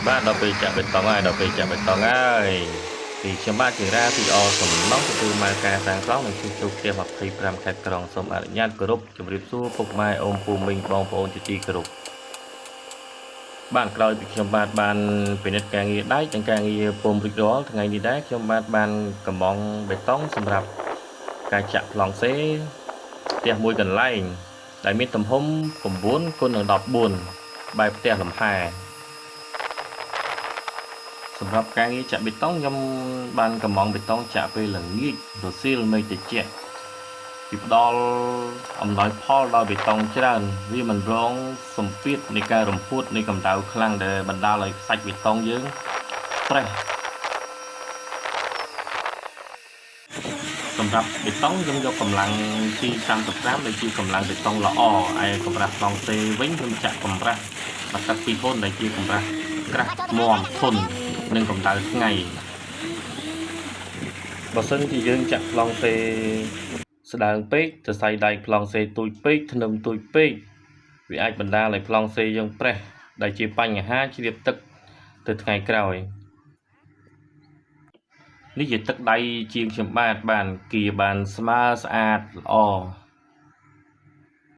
បាទដល់ពេលចាក់បេតុងហើយដល់ពេលចាក់បេតុងហើយពីខ្ញុំបាទជារាពីអសំណងទទួលមកការសាងសង់និងជួសជុលផ្ទះ25ខេត្តក្រុងសូមអនុញ្ញាតគោរពជម្រាបសួរពុកម៉ែអូនពូមីងបងប្អូនជាទីគោរព បាទក្រោយពីខ្ញុំបាទបានពិនិត្យការងារដែកនិងការងារពុំរួចរាល់ថ្ងៃនេះដែរខ្ញុំបាទបានកំងបេតុងសម្រាប់ការចាក់ប្លង់សេផ្ទះមួយកន្លែងដែលមានទំហំ9គុណនឹង14បែបផ្ទះលំហែ សម្រាប់ការងារចាក់បេតុងខ្ញុំបានកំងបេតុងចាក់ពេលល្ងាចរសៀលមេឃត្រជាក់ពីផ្ដល់អំណោយផលដល់បេតុងច្រើនវាមិនរងសម្ពាធនៃការរំហួតនៃកម្ដៅខ្លាំងដែលបណ្ដាលឲ្យខ្សាច់បេតុងយើងប្រេះ សម្រាប់បេតុងខ្ញុំយកកម្លាំង C35 ដែលជាកម្លាំងបេតុងល្អឯកម្រាស់ប្លង់សេវិញខ្ញុំចាក់កម្រាស់បាទឹក2ហ៊ុនដែលជាកម្រាស់ក្រាស់មាំធន់និងកម្ដៅថ្ងៃ បើសិនជាយើងចាក់ប្លង់សេស្ដើងពេកសរសៃដែកប្លង់សេទូចពេកធ្នឹមទូចពេកវាអាចបណ្ដាលឲ្យប្លង់សេយើងប្រេះដែលជាបញ្ហាជ្រាបទឹកទៅថ្ងៃក្រោយនេះជាទឹកដៃជាងខ្ញុំបាទបានគៀបានស្មើស្អាតល្អ